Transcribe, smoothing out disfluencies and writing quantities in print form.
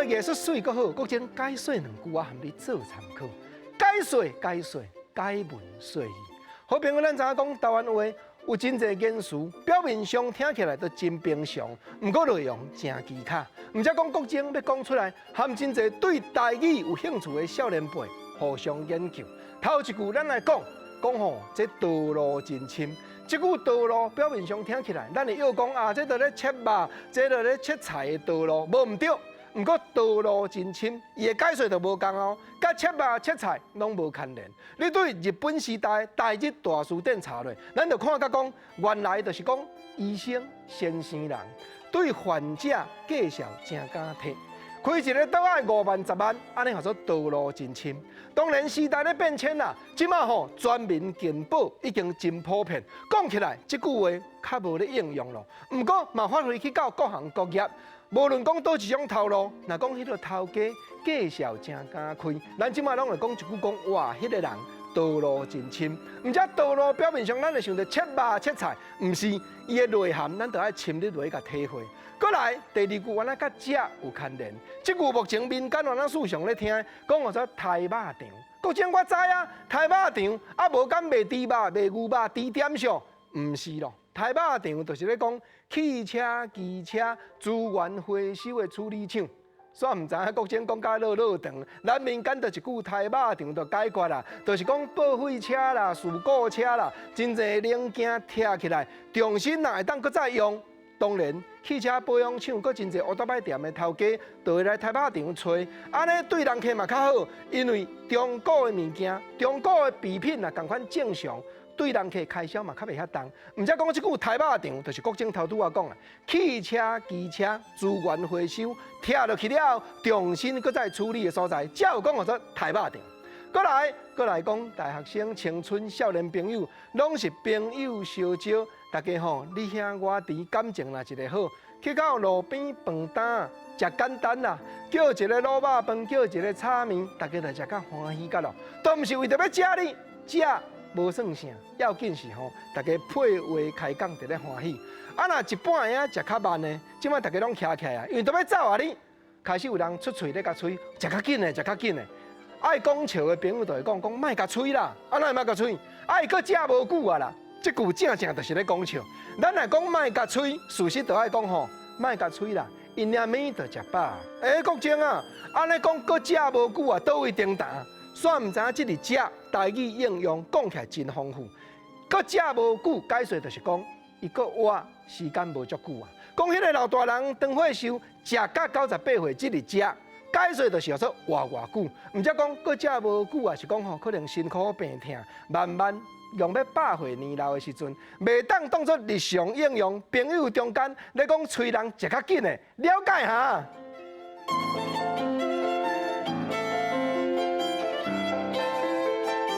藝術媠閣好，國珍解說兩句我含你做參考。解說解說解文說字。好朋友，咱知影講台灣話有真濟言辭，表面上聽起來都真平常，毋過內容誠蹊蹺。毋才講國珍欲講出來，含真濟對台語有興趣的少年輩互相研究。頭一句咱來講講吼，這道路真深。這句道路表面上聽起來，咱會臆講啊，這著咧切肉，這著咧切菜的刀路，無毋對。毋過道路真深，伊的解說就無仝哦，佮切肉切菜攏無牽連。你對日本時代台日大辭典查落，咱就看甲講，原來就是講醫生先生人對患者介紹誠敢體。開一个刀愛5萬10萬，按呢號做道路真深。當然時代咧變遷啦，這馬吼全民健保已經真普遍。講起來，這句話較無咧應用咯。毋過嘛發揮去到各行各業，無論講佗一種頭路，若講彼个頭家介紹誠敢開，咱這馬攏會講一句講哇，彼个人道路真深。毋才道路表面上咱會想著切肉切菜，毋是伊的內涵，咱著愛深入落去共體會。閣來第二句，原來佮食有牽連。這句目前民間原來時常咧聽，講號做刣肉場。國珍我知啊，刣肉場啊，無敢賣豬肉、賣牛肉、豬點上，毋是咯。刣肉場就是咧講汽車、機車資源回收的處理廠。煞毋知影國珍講甲落落長，咱民間就一句刣肉場就解決啦，就是講報廢車啦、事故車啦，真濟零件拆起來，重新若會當閣再用。當然，汽車保養廠閣真濟烏頭擺店的頭家，就會來刣肉場揣，按呢對人客嘛較好，因為中古的物件、中古的備品啊，仝款正常，對人客開銷嘛較袂遐重。毋才講這句刣肉場，就是國珍頭拄仔講的，汽車、機車資源回收，拆落去了後，重新閣再處理的所在，才有講號做刣肉場。閣來，閣來講，大學生、青春、少年朋友，攏是朋友相招，大家吼，你兄我弟，感情若一个好，去到路邊飯擔，食簡單啦，叫一个滷肉飯，叫一个炒麵，大家就食甲歡喜甲咯，都毋是為著欲食你，食無算啥，要緊是吼，大家配話開講佇咧歡喜。啊，若一半仔食較慢的，這擺大家攏徛起來啊，因為都欲走啊你，開始有人出喙咧共催，食較緊的，食較緊的。愛講笑的朋友就會講講莫共催啦，啊哪會莫共催？啊伊閣食無久啊啦，這句正正就是咧講笑。咱若講莫共催，事實就愛講吼，莫共催啦，𪜶爾物就食飽。欸，國珍啊，按呢講閣食無久啊，佗位停彈？煞毋知影這個食台語應用講起來真豐富。閣食無久，解說就是講伊閣活時間無足久啊。講彼个老大人當歲壽，食甲98歲，這個食。解說就是說活偌久，毋才講閣食無久啊，是講吼可能辛苦病痛，慢慢用欲百歲年老的時陣，袂當當做日常應用。朋友中間咧講催人食較緊的，了解哈。